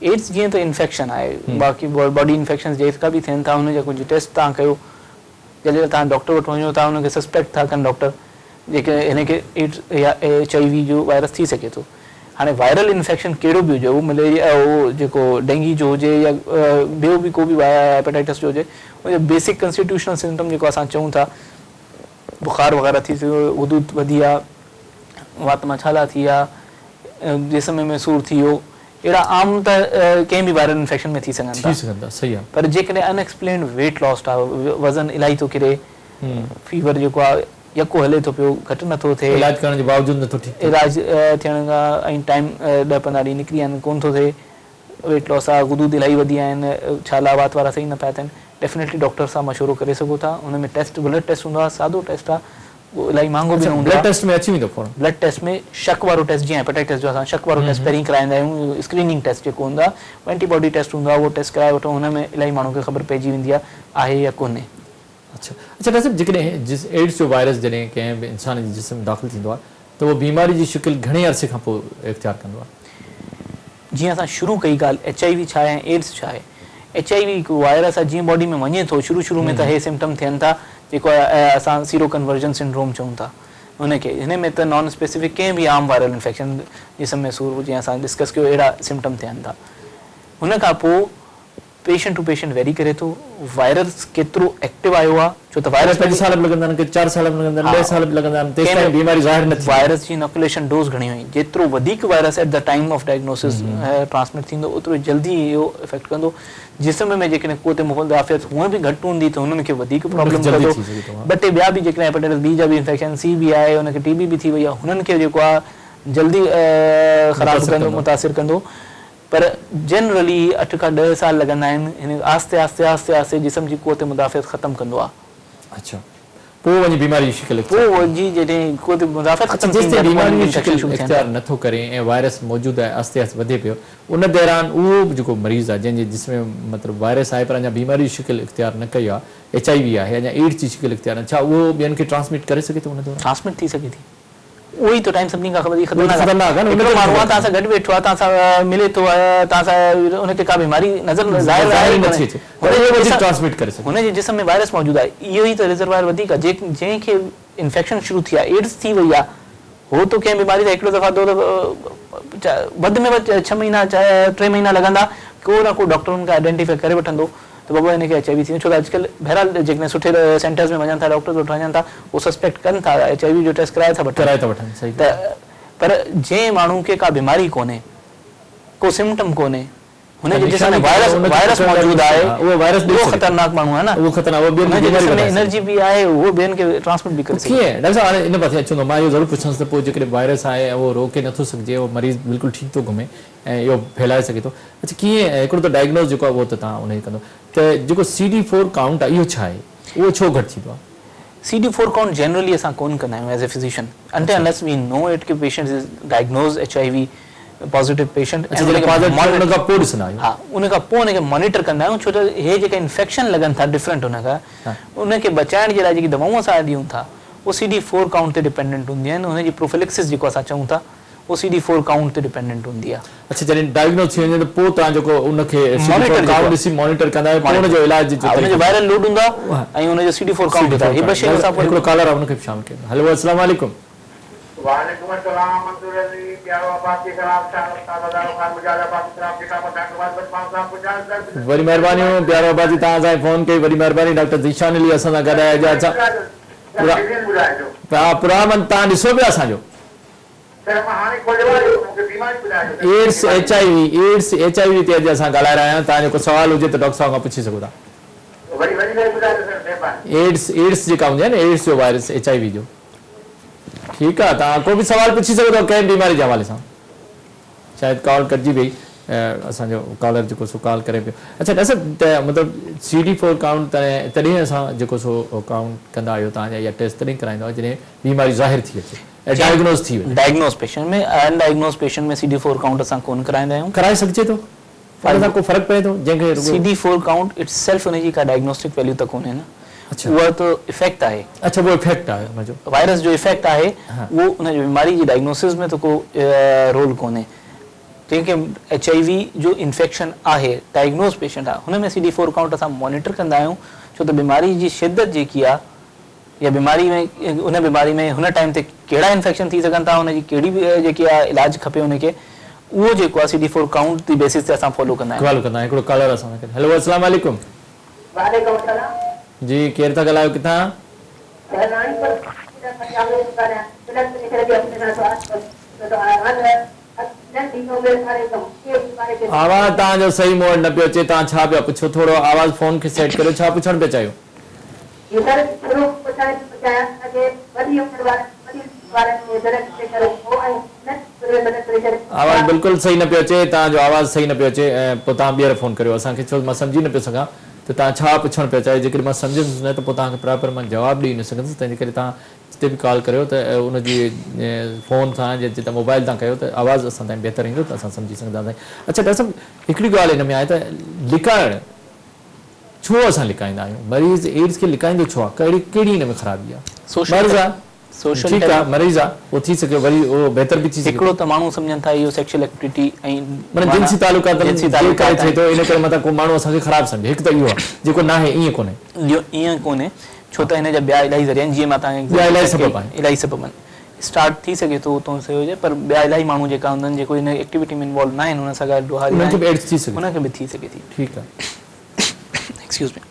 ايڊز جيئن ته انفيڪشن آهي باقي باڊي انفيڪشنز جيڪا به ٿين ٿا ان جا ڪجهه ٽيسٽ توهان ڪيو جڏهن توهان ڊاڪٽر وٽ وڃو ٿا ان کي سسپيڪٽ ٿا ڪن ڊاڪٽر جيڪي هن کي ايڊز يا ايڇ I وي جو وائرس ٿي سگهي ٿو هاڻي وائرل انفيڪشن ڪهڙو به هجي اهو مليريا اهو جيڪو ڊينگي جو هجي يا ٻيو به ڪو به هيپاٽائٽس جو هجي ان جو بيسڪ ڪنسٽيٽيوشنل سمپٽم جيڪو اسان چئون ٿا بخار وغيره ٿي ويو غدود وڌي ويا وات مان ڇالا ٿي ويا جسم ۾ سور ٿي ويو اهڙا عام ته ڪنهن به وائرل انفيڪشن ۾ ٿي سگهن ٿا. ٿي سگهن ٿا صحيح آ. پر جيڪڏهن ان ايڪسپلينڊ ويٽ لاس آ وزن الاهي ٿو ڪري فيور جيڪو آ يڪو هلي ٿو پيو گهٽ نٿو ٿئي. علاج ڪرڻ جي باوجود نٿو ٺيڪ ٿئي. علاج ٿيڻ کان ۽ ٽائيم 10 15 ڏينهن نڪري ويا آهن ڪونه ٿو ٿئي ويٽ لاس آ غدود الاهي وڌي ويا آهن ڇالا وات وارا صحيح نه پيا ٿين ڊيفنيٽلي ڊاڪٽر سان مشورو ڪري سگهو ٿا ان ۾ ٽيسٽ بلڊ ٽيسٽ هوندو آ سادو ٽيسٽ آ اهو الاهي مهانگو به نه هوندو آهي. بلڊ ٽيسٽ ۾ اچي ويندو فورن. بلڊ ٽيسٽ ۾ شڪ وارو ٽيسٽ جيئن هيپاٽائٽس جو اسان شڪ وارو ٽيسٽ پهرين ڪرائيندا آهيون اسڪريننگ ٽيسٽ جيڪو هوندو آهي اهو اينٽي باڊي ٽيسٽ هوندو آهي اهو ٽيسٽ ڪرائي وٺو هن ۾ الاهي ماڻهو کي خبر پئجي ويندي آهي آهي يا ڪونهي. اڇا اڇا ڊاڪٽر صاحب جيڪڏهن ايڊز جو وائرس جڏهن ڪنهن به انسان جي جسم ۾ داخل ٿيندو آهي ته اهو بيماري جي شڪل گهڻي عرصي کان پوء اختيار ڪندو آهي. جيئن اسان شروع ڪئي ڳالهه ايڇ I وي ڇا آهي ۽ ايڊز ڇا آهي. ايڇ I وي هڪ وائرس آهي جيئن باڊي ۾ وڃي ٿو شروع شروع ۾ ته هي سمپٽم ٿين ٿا جيڪو اسان سيرو ڪنورجن سنڊروم چئون ٿا ان کي هن ۾ ته نان اسپيسفڪ ڪنهن به عام وائرل انفيڪشن جسم ۾ سور جيئن اسان ڊسڪس ڪيو اهڙا سمپٽم ٿين ٿا هن کان پوء پيشنٽ ٽو پيشنٽ ويري ڪري ٿو وائرس ڪيترو ايڪٽو آيو آهي ڇو ته وائرس 5 سال به لڳندا آهن ڪي 4 سال به لڳندا آهن 10 سال به لڳندا آهن تيستائين بيماري ظاهر نه ٿيندي. وائرس جي انوڪيوليشن ڊوز گهڻي هئي جيترو وڌيڪ virus at the time of diagnosis transmit ٿيندو اوترو جلدي اهو افيڪٽ ڪندو جسم ۾ جيڪڏهن قوت مدافعت هونئن به گهٽ هوندي ته هنن کي وڌيڪ پرابلم ڪندو ٻه ٽي ٻيا به جيڪڏهن هيپاٽائٽس بي جا به انفيڪشن سي به آهي ان کي ٽي بي به ٿي وئي آهي هنن کي جيڪو آهي جلدي خراب ڪندو متاثر ڪندو پر جنرلي اٺ کان ڏهه سال لڳندا آهن هن آهستي آهستي آهستي آهستي جسم جي قوت مدافعت ختم ڪندو آهي. اڇا پوء وڃي بيماري جي شڪل اختيار پوء وڃي جڏهن قوت مدافعت ختم ٿي ويندي آهي ته بيماري جي شڪل اختيار نه ٿو ڪري ۽ وائرس موجود آهي آهستي آهستي وڌي پيو ان دوران اهو به جيڪو مريض آهي جنهن جي جسم ۾ مطلب وائرس آهي پر اڃا بيماري جي شڪل اختيار نه ڪئي آهي ايڇ I وي آهي اڃا ايڊز جي شڪل اختيار نه ڇا اهو ٻين کي ٽرانسميٽ ڪري سگهي ٿو ان دوران؟ ٽرانسميٽ ٿي سگهي ٿي. اهو ئي ته ٽائيم سڀني کان وڌيڪ خطرناڪ آهي. هڪڙو ماڻهو آهي توهان سان گڏ ويٺو آهي توهان سان ملي ٿو توهان سان ان کي ڪا بيماري نظر ظاهر آهي ئي ڪونهي هن جي جسم ۾ وائرس موجود آهي اهو ئي ته ريزروائر وڌيڪ آهي جنهن کي انفيڪشن شروع ٿي آهي ايڊز ٿي وئي آهي هو ته ڪنهن بيماري سان هڪڙو دفعا دو دفعا وڌ ۾ وڌ ڇهه مهينا ٽي مهينا لڳندا ڪو نه ڪو ڊاڪٽر ان کي آئيڊينٽيفائي ڪري وٺندو ته بابا هن کي ايڇ I V ٿي ڇو ته اڄڪلهه بهرحال جيڪڏهن سٺي سينٽرز ۾ وڃن ٿا ڊاڪٽرز وٽ وڃن ٿا هو سسپيڪٽ ڪن ٿا ايڇ I V جو ٽيسٽ ڪرائي ٿا وٺن ته پر جنهن ماڻهو کي ڪا بيماري ڪونهي ڪو سمپٽم ڪونهي هن جي جسم ۾ وائرس وائرس موجود آهي اهو وائرس اهو خطرناڪ ماڻهو آهي نه اهو خطرناڪ اهو ٻين کي بيماري وڌائي انرجي به آهي اهو ٻين کي ٽرانسمٽ به ڪري سگهي ڪيئن ڊاڪٽر صاحب هاڻي ان پاسي اچون ٿا مان اهو ضرور پڇندس ته پوء جيڪڏهن وائرس آهي ۽ اهو روڪي نٿو سگهجي اهو مريض بلڪل ٺيڪ ٿو گهمي ۽ اهو ڦهلائي سگهي ٿو اڇا ڪيئن هڪڙو ته ڊائگنوز جيڪو آهي اهو ته توهان ان جي ڪندو ته جيڪو سي ڊي فور ڪائونٽ آهي اهو ڇا آهي اهو ڇو گهٽ ٿيندو آهي؟ C D four count generally اسان ڪونه ڪندا آهيون as a physician until unless we know it K patient is diagnose H I V positive patient اڇا جڏهن پازيٽو ٿيو ان کان پوء ڏسندا آهيون. ها ان کان پوء ان کي مانيٽر ڪندا آهيون ڇو ته هي جيڪا انفيڪشن لڳن ٿا ڊفرنٽ ان کان ان کي بچائڻ جي لاء جيڪي دوائون اسان ڏيون ٿا اهو سي ڊي فور ڪائونٽ تي ڊپينڊنٽ هونديون آهن ان جي پروفليڪسس جيڪو اسان چئون ٿا اهو سي ڊي فور ڪائونٽ تي ڊپينڊنٽ هوندي آهي. اڇا جڏهن ڊائگنوز ٿي وڃي ته پوء توهان جيڪو ان کي سي ڊي فور ڪائونٽ ڏسي مانيٽر ڪندا آهيو پوء ان جو علاج جو طريقو ان جو وائرل لوڊ هوندو آهي ۽ ان جو سي ڊي فور ڪائونٽ هوندو آهي هي ٻه شيون اسان هڪڙو ڪالر آهي ان کي به شامل ڪيون هلو السلام عليڪم. وعليڪم السلام منظور علي پيارو عباسي صاحب شال استاد هزارو خان مجاهد عباسي صاحب جيڪا مان ڊاڪٽر واحد بخش پنهور صاحب پڇان سر وڏي مهربانيون پيارو عباسي توهان اسان کي فون ڪئي وڏي مهرباني ڊاڪٽر ذيشان علي اسان سان گڏ آهي اڄ اسان پروگرام توهان ڏسو پيا اسان جو. AIDS H I V AIDS H I V تي اڄ اسان ڳالهائي رهيا آهيون توهان جو ڪو سوال هجي ته ڊاڪٽر صاحب کان پڇي سگهو ٿا. ايڊز ايڊز جيڪا هوندي آهي نه ايڊز جو وائرس ايڇ I V جو ٺيڪ آهي توهان ڪو به سوال پڇي سگهو ٿا ڪنهن بيماري جي حوالي سان. شايد ڪال ڪٽجي وئي اسان جو ڪالر جيڪو سو ڪال ڪري پيو اڇا ڊاڪٽر صاحب ته مطلب سي ڊي فور ڪائونٽ تڏهن اسان جيڪو سو ڪائونٽ ڪندا آهيو توهان جا يا ٽيسٽ تڏهن ڪرائيندا آهيو جڏهن بيماري ظاهر ٿي اچي ۽ ڊائگنوز ٿي وڃي. ڊائگنوز پيشنٽ ۾ ان diagnose patient ۾ C D four count اسان ڪونه ڪرائيندا آهيون. ڪرائي سگهجي ٿو ان سان ڪو فرق پئي ٿو جنهن کي رڳو. C D four count it self ان جي ڪا ڊائگنوسٽڪ ويليو ته ڪونهي نه اها ته افيڪٽ آهي. اڇا اهو افيڪٽ آهي ان جو. وائرس جو افيڪٽ آهي اهو ان جي بيماري جي ڊائگنوسس ۾ ته ڪو رول ڪونهي. جنهن کي ايڇ I V جو انفيڪشن آهي ڊائگنوز پيشنٽ آهي هن ۾ سي ڊي فور ڪائونٽ اسان مانيٽر ڪندا آهيون ڇو ته بيماري جي شدت جيڪي آهي يا بيماري ۾ ان بيماري ۾ هن ٽائيم تي ڪهڙا انفيڪشن ٿي سگهن ٿا ان جي ڪهڙي به جيڪي آهي علاج کپي ان کي اهو جيڪو آهي سي ڊي فور ڪائونٽ جي بيسس تي اسان فالو ڪندا آهيون. فالو ڪندا آهيون هڪڙو ڪالر اسان سان گڏ هيلو السلام عليڪم. وعليڪم السلام. جي ڪير ٿا ڳالهايو ڪٿان. سر راڻيپور پنجاب مان ٿو ڳالهايان بلڊ پريشر جي آواز توهان جو صحيح مون وٽ نه پيو اچي توهان ڇا پيا پڇو ٿورو آواز فون کي سيٽ ڪريو ڇا پڇڻ پيا چاهيو. جي سر ٿورو پڇڻ ٿو چاهيان ته جي وڏي عمر وارن وڏي عمر وارن کي بلڊ پريشر هو ۽ ننڍي عمر ۾ بلڊ پريشر آواز بلڪل صحيح نه پيو اچي توهان جو آواز صحيح نه پيو اچي ۽ پوء توهان ٻيهر فون ڪريو اسان کي ڇو مان سمجهي نه پيو سگهان ته توهان ڇا پڇڻ پيا چاهيو جيڪڏهن مان سمجهندس نه ته پوء توهان کي پراپر مان جواب ڏئي نه سگهندس تنهن جي ڪري توهان جتي به ڪال ڪريو ته ان جي فون سان يا جتي موبائل تان ڪيو ته آواز اسان تائين بهتر ايندو ته اسان سمجهي سگهنداسين اڇا ڊاڪٽر صاحب هڪڙي ڳالهه هن ۾ آهي ته لڪائڻ ڇو اسان لڪائيندا آهيون؟ مريض ايڊز کي لڪائيندو ڇو آهي؟ ڪهڙي ڪهڙي ان ۾ خرابي آهي؟ مرض آهي ٺيڪ آهي مريض آهي اهو ٿي سگهيو وري اهو بهتر به ٿي سگهي ٿو. هڪڙو ته ماڻهو سمجهن ٿا اهو سيڪشل ايڪٽيوٽي ۽ معنيٰ جنسي تعلقاتن جي ڪري ٿئي ٿو ان ڪري متان ڪو ماڻهو اسان کي خراب سمجهي هڪ ته اهو آهي جيڪو ناهي ائين ڪونهي. اهو ائين ڪونهي ڇو ته هن جا ٻيا الاهي ذريعا آهن جيئن مان توهان کي ٻيا الاهي سبب آهن. الاهي سبب آهن اسٽارٽ ٿي سگهي ٿو اتو صحيح هجي پر ٻيا الاهي ماڻهو جيڪا هوندا آهن جيڪو ان ايڪٽيوٽي ۾ انوالو نه آهن ان سان گڏ ڏوهاري انهن کي به ايڊز ٿي سگهي ٿي انهن کي به ٿي سگهي ٿي. ٺيڪ آهي. Excuse me.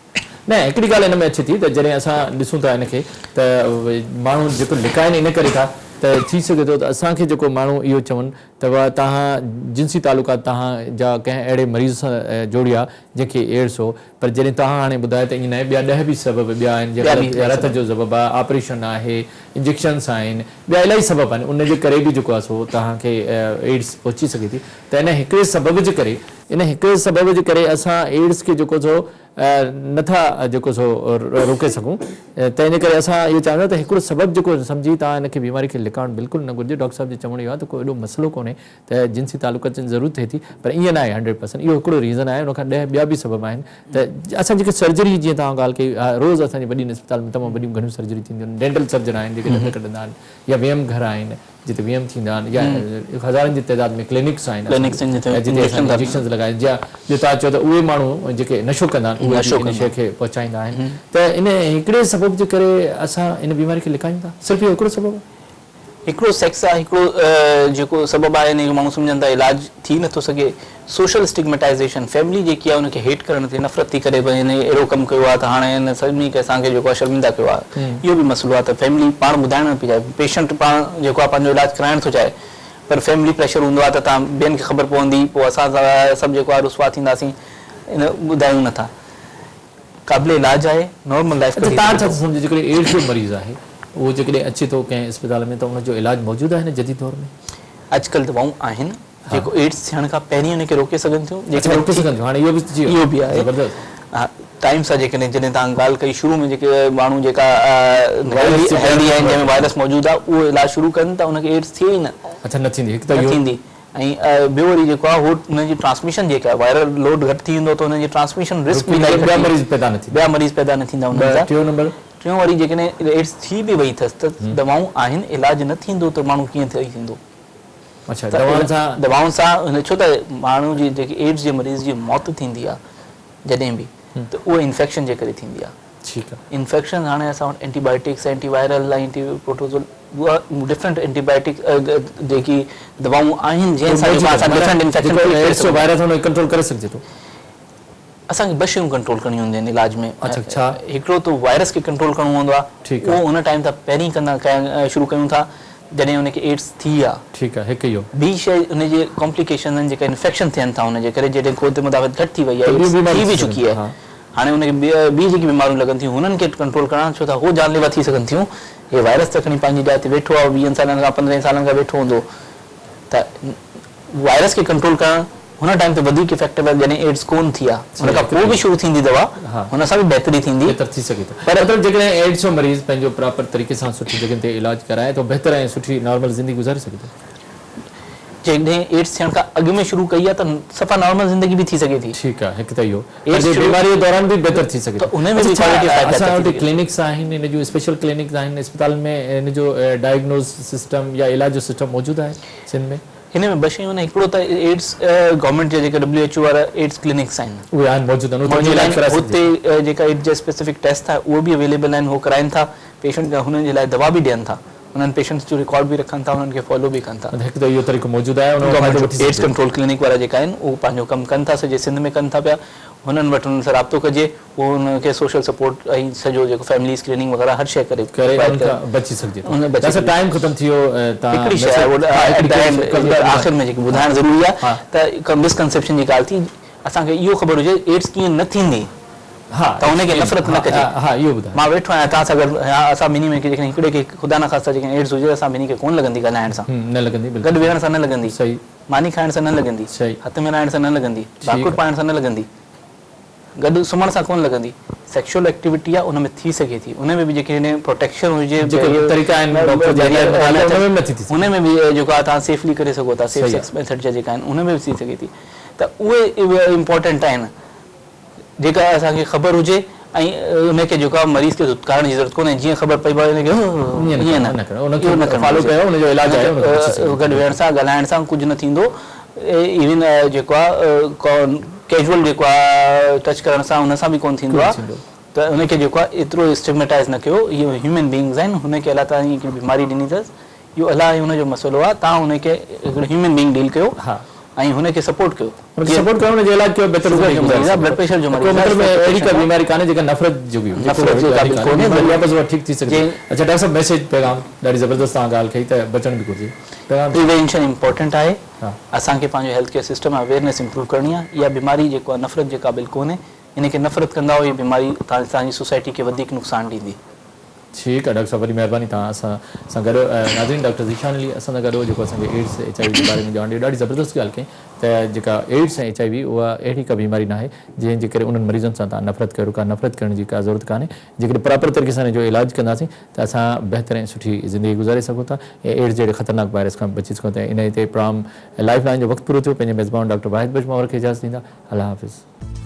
نه هڪڙي ڳالهه هن ۾ اچي ٿي ته جڏهن اسان ڏسون ٿا هن کي ته ماڻهو جيڪو لڪائن ان ڪري ٿا ته ٿي سگهي ٿو ته اسان کي جيڪو ماڻهو اهو چون ته وا توهان جنسي تعلقات توهان جا ڪنهن اهڙي مريض سان جوڙيا جنهن کي ايڊز هو پر جڏهن توهان هاڻي ٻڌايو ته ائين ناهي ٻيا ڏهه به سبب ٻيا آهن جيئن رت جو سبب آهي آپريشن آهي انجيڪشنس آهن ٻيا الاهي سبب آهن ان جي ڪري به جيڪو آهي سو توهان کي ايڊز پهچي سگهي ٿي ته ان هڪڙي سبب جي ڪري ان هڪڙي سبب جي ڪري اسان ايڊز کي جيڪو سو نٿا جيڪو سو روڪي سگهون تنهن جي ڪري اسان اهو چاهيون ٿا ته هڪڙو سبب جيڪو سمجهي توهان ان کي بيماري کي لڪائڻ بلڪل نه گهرجي ڊاڪٽر صاحب جو چوڻ اهو آهي ته ڪو ايڏو مسئلو ڪونهي ته جنسي تعلقات ضرور ٿئي ٿي پر ائين ناهي هنڊريڊ پرسنٽ اهو هڪڙو ريزن آهي ان کان ڏهه ٻيا به سبب آهن ته اسان جيڪي سرجري جيئن توهان ڳالهه ڪئي روز اسان جي وڏين اسپتالن ۾ تمام وڏيون گهڻيون سرجري ٿينديون آهن ڊينٽل سرجن آهن جيڪي ڏند ڪڍندا آهن يا ويم گهر آهن جتي ويم ٿيندا آهن يا هزارن جي تعداد ۾ ڪلينڪس آهن جتي اسان انجيڪشنز لڳائن يا جو توهان چئو ته اهي ماڻهو جيڪي نشو ڪندا آهن اهي به ان شيء کي پهچائيندا آهن ته ان هڪڙي سبب جي ڪري اسان ان بيماري کي لڪايون ٿا صرف اهو هڪڙو سبب آهي. هڪڙو سيڪس آهي، هڪڙو جيڪو سبب آهي ان جو ماڻهو سمجهن ٿا علاج ٿي نٿو سگهي، سوشل اسٽگميٽائيزيشن، فيملي جيڪي آهي ان کي هيٽ ڪرڻ ٿي، نفرت ٿي ڪري ڀئي هن اهڙو ڪم ڪيو آهي ته هاڻي هن سڀني کي اسان کي جيڪو آهي شرمنده ڪيو آهي، اهو به مسئلو آهي ته فيملي پاڻ ٻڌائڻ نه پئي چاهي، پيشنٽ پاڻ جيڪو آهي پنهنجو علاج ڪرائڻ ٿو چاهي پر فيملي پريشر هوندو آهي ته توهان ٻين کي خبر پوندي پوء اسان سڀ جيڪو آهي رسوا ٿينداسين ان ٻڌايون نٿا. قابل علاج آهي نارمل لائف اڇا ڪڍي توهان سگهي ڇا ٿو. ٿا سمجهو جيڪڏهن ايڊز جو مريض آهي اهو جيڪڏهن اچي ٿو ڪنهن اسپتال ۾ ته ان جو علاج موجود آهي هن جديد دور ۾؟ اڄڪلهه دوائون آهن جيڪو ايڊز ٿيڻ کان پهرين ان کي روڪي سگهن ٿيون اڇا جيڪڏهن روڪي ٿي سگهن ٿيون هاڻي اهو به جي اهو به آهي زبردست. ها ٽائيم سان جيڪڏهن جڏهن توهان ڳالهه ڪئي شروع ۾ جيڪي ماڻهو جيڪا وائرس جي هيلدي آهن جنهن ۾ وائرس موجود آهي اهو علاج شروع ڪن ته ان کي ايڊز ٿئي ئي نه. اڇا نه ٿيندي هڪ ته نه اهو ٿيندي ۽ ٻيو وري جيڪو آهي هو انهن جي ٽرانسميشن جيڪا آهي وائرل لوڊ گهٽ ٿي ويندو ته انهن جي ٽرانسميشن رسڪ به الاهي ٻيا گهٽ مريض پيدا نه ٿيندا ٻيا مريض پيدا نه ٿيندا انهن سان. ٽيون نمبر. ٽيون وري جيڪڏهن ايڊز ٿي به وئي اٿس ته دوائون آهن علاج نه ٿيندو ته ماڻهو ڪيئن صحيح ٿيندو. اڇا دوائن سان. دوائن سان ڇو ته ماڻهو جي جيڪي ايڊز جي مريض جي موت ٿيندي آهي جڏهن به ته اهو انفيڪشن جي ڪري ٿيندي آهي. ٺيڪ آ. انفيڪشن هاڻي اسان وٽ antibiotics, anti viral ۽ anti protozoal different antibiotic جيڪي دوائون آهن جنهن سان جيڪو اسان ڊفرنٽ انفيڪشن جيڪو ايڊز جو وائرس آهي ان کي ڪنٽرول ڪري سگهجي ٿو. اسان کي ٻه شيون ڪنٽرول ڪرڻيون هونديون آهن علاج ۾. اڇا ڇا؟ هڪڙو ته وائرس کي ڪنٽرول ڪرڻو هوندو آهي ٺيڪ آ. اهو ان ٽائيم تان پهرين ڪندا شروع ڪيون ٿا جڏهن ان کي ايڊز ٿي آ. ٺيڪ آ هڪ اهو. ٻي شيء ان جي ڪامپليڪيشنز آهن جيڪا انفيڪشن ٿين ٿا ان جي ڪري جڏهن قوت مدافعت گهٽ ٿي وئي آهي ته ٻيون ايڊز ٿي بيماريون به ٿي چڪي سگهن آهي ها. هاڻي ان کي ٻي جيڪي بيماريون لڳن ٿيون هنن کي ڪنٽرول ڪرڻ ڇو ته هو جان ليوا ٿي سگهن ٿيون هي وائرس ته کڻي پنهنجي جاء تي ويٺو آهي ويهن سالن کان پندرهن سالن کان ويٺو هوندو ته وائرس کي ڪنٽرول ڪرڻ هن ٽائيم تي وڌيڪ افيڪٽو آهي جڏهن ايڊز ڪون ٿي آهي ان کان پوء به شروع ٿيندي دوا هن سان به بهتري ٿيندي. بهتر ٿي سگهي ٿو پر مطلب جيڪڏهن ايڊز جو مريض پنهنجو پراپر طريقي سان سٺي جڳهن تي علاج ڪرائي ته بهتر ۽ سٺي نارمل زندگي گذاري سگهي ٿو. جيڪڏهن ايڊز ٿيڻ کان اڳ ۾ شروع ڪئي آهي ته صفا نارمل زندگي به ٿي سگهي ٿي. ٺيڪ آهي هڪ ته اهو پر جي بيماري جي دوران به بهتر ٿي سگهي ٿو. ته ان ۾ به ڪوالٽي آف لائف بهتر اسان ٿي وٽ سگهي ٿي. ڪلينڪس آهن ان جون اسپيشل ڪلينڪس آهن اسپتالن ۾ ان جو ڊائگنوز سسٽم يا علاج جو سسٽم موجود آهي سنڌ ۾؟ هن ۾ ٻه شيون آهن هڪڙو ته ايڊز گورنمينٽ جا جيڪا ڊبليو ايڇ او وارا ايڊز ڪلينڪس آهن اهي آهن موجود آهن اتي وڃي موجود علاج آهن ڪرائي سگهجي ٿو. اتي جيڪا ايڊز جا اسپيسفڪ ٽيسٽ آهي اهي به اويليبل آهن هو ڪرائين ٿا پيشنٽ کي هنن جي لاء دوا به ڏين ٿا انهن پيشنٽس جو رڪارڊ به رکن ٿا انهن کي فالو به ڪن ٿا. هڪ ته اهو طريقو موجود آهي ان مان فائدو وٺي ايڊز سگهجي ٿو. ڪنٽرول ڪلينڪ وارا جيڪا آهن اهو پنهنجو ڪم ڪن ٿا سڄي سنڌ ۾ ڪن ٿا پيا هنن وٽ انهن سان رابطو ڪجي اهو انهن کي سوشل سپورٽ ۽ سڄو جيڪو فيملي اسڪريننگ وغيره هر شيء ڪري ڪري پرووائيڊ انهن ڪري کان بچي سگهجي ٿو. ان بچي ڊاڪٽر صاحب سگهجي ٿو. ٽائيم ختم ٿي ويو تان هڪڙي شيء آهي هڪڙي اهو آخر ۾ جيڪي ٻڌائڻ ضروري آهي ته هڪ مسڪنسيپشن جي ڳالهه ٿي اسان کي اهو خبر هجي ايڊز ڪيئن نه ٿيندي ته ان کي نفرت نه ڪجي ها اهو ٻڌايو. مان ويٺو آهيان توهان سان گڏ يا اسان ٻنهي ۾ جيڪڏهن هڪڙي کي خدا نخواسته جيڪڏهن ايڊز هجي اسان ٻنهي کي ڪونه لڳندي ڳالهائڻ سان نه لڳندي بلڪل گڏ ويهڻ سان نه لڳندي صحيح ماني کائڻ سان نه لڳندي صحيح هٿ ملائڻ سان نه لڳندي ڀاڪر پائڻ سان نه لڳندي گڏ سمهڻ سان ڪونه لڳندي سيڪشوئل ايڪٽيوٽي آهي ان ۾ ٿي سگهي ٿي ان ۾ به جيڪڏهن پروٽيڪشن هجي جيڪي طريقا آهن ڊاڪٽر جا ان ۾ به نه ٿي ٿي ان ۾ به جيڪو آهي توهان سيفلي ڪري سگهو ٿا سيف سيڪس ميٿڊ جا جيڪا آهن ان ۾ به ٿي سگهي ٿي ته اهي امپورٽنٽ آهن جيڪا اسان کي خبر هجي ۽ ان کي جيڪو آهي مريض کي ڌتڪارڻ جي ضرورت ڪونهي جيئن خبر پئي ان کي ائين نه اهو نه ڪرڻو گڏ ويهڻ سان ڳالهائڻ سان ڪجهه نه ٿيندو ايون جيڪو آهي ڪيجوئل جيڪو آهي ٽچ ڪرڻ سان ان سان به ڪونه ٿيندو آهي ته ان کي جيڪو آهي ايترو اسٽگميٽائز نه ڪيو اهي هيومن بينگز آهن هن کي الله تعالي هڪڙي بيماري ڏني اٿس اهو الله ۽ هن جو مسئلو آهي توهان هن کي هڪڙو هيومن بينگ ڊيل ڪيو ۽ هن کي سپورٽ ڪيو. هن کي سپورٽ ڪيو هن جو علاج ڪيو بهتر شگر جو مريض آهي بلڊ پريشر جو مريض ڪو آهي مطلب اهڙي ڪا بيماري ڪانهي جيڪا نفرت جوڳي هجي نفرت جي قابل ڪونهي بيماري آهي بس اها ٺيڪ ٿي سگهي ٿي. اڇا ڊاڪٽر صاحب ميسيج پيغام ڏاڍي زبردست توهان ڳالهه ڪئي ته بچڻ به گهرجي پيغام پريوينشن امپورٽنٽ آهي اسان کي پنهنجو health care system awareness improve ڪرڻي آهي اها بيماري جيڪو آهي نفرت جي قابل ڪونهي ان کي نفرت ڪندا اهي بيماري توهان جي سوسائٽي کي وڌيڪ نقصان ڏيندي. ٺيڪ آ ڊاڪٽر صاحب وڏي مهرباني توهان اسان سان گڏ ناظرين ڊاڪٽر ذيشان علي اسان سان گڏ هو جيڪو اسان کي ايڊز ايڇ I V جي باري ۾ ڄاڻ ڏئي ڏاڍي زبردست ڳالهه ڪئي ته جيڪا ايڊز ۽ ايڇ I V اها اهڙي ڪا بيماري ناهي جنهن جي ڪري انهن مريضن سان توهان نفرت ڪريو ڪا نفرت ڪرڻ جي ڪا ضرورت ڪانهي جيڪڏهن پراپر طريقي سان ان جو علاج ڪنداسين ته اسان بهتر ۽ سٺي زندگي گذاري سگهون ٿا ۽ ايڊز جهڙي خطرناڪ وائرس کان بچي سگهون ٿا انهي تي پروگرام لائف لائن جو وقت پورو ٿيو پنهنجي ميزبان ڊاڪٽر واحد بخش مهور کي اجازت ڏيندا الله حافظ.